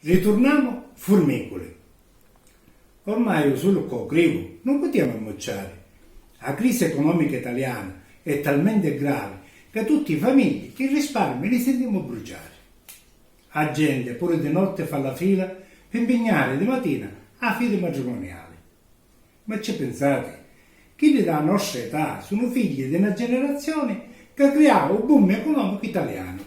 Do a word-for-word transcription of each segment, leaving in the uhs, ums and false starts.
Riturnamu furmiculi. Ormai u sulu ccu crivu nun putiemu ammucciari. A crisi economica italiana è talmenti gravi ca tutti i famigli i risparmi li sintimu bruciari. A genti puru di notti fa la fila pi mpignari di matina a fidi matrimoniali. Ma ci pinsati? Chiddi dâ nostra età sunu figli di na generazioni ca criau u boom economicu italianu.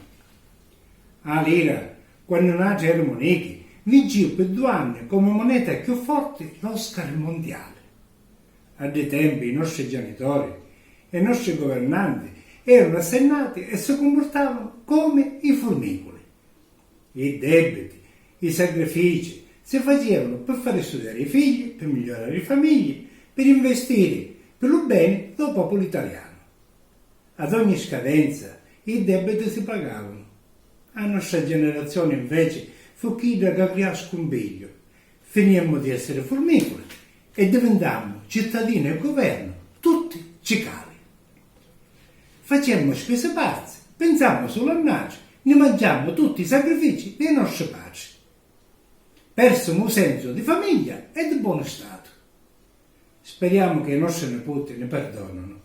A lira, quannu natri erimu nichi, vincìu pi du anni comu moneta cchiù forti l'Oscar mondiali. A ddi tempi i nostri genitori e i nostri governanti erunu assennati e si cumpurtavanu comi i furmiculi. I debiti, i sacrifici si facevanu pi fari studiari i figli, pi migliorari i famigli, pi investiri pi lu beni dô populu italianu. Ad ogni scadenza i debiti si pagavanu. A nostra generazioni inveci fu chidda ca criau scumpigliu. Finiemmu di essiri furmiculi e divintammu cittadini e guvernu tutti cicali. Faciemmu spisi parzi, pinsammu sulu a natri, ni mangiammu tutti i sacrifici dei nostri patri. Persimu u sensu di famiglia e di bonu statu. Speriamu ca i nostri niputi ni perdonanu.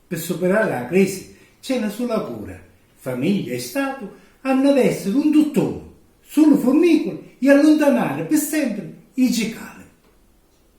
Pi supirari la crisi c'è na sula cura: famiglia e statu hannu ad essiri un tutt'unu, sulu furmiculi e alluntanari pi sempri i cicali.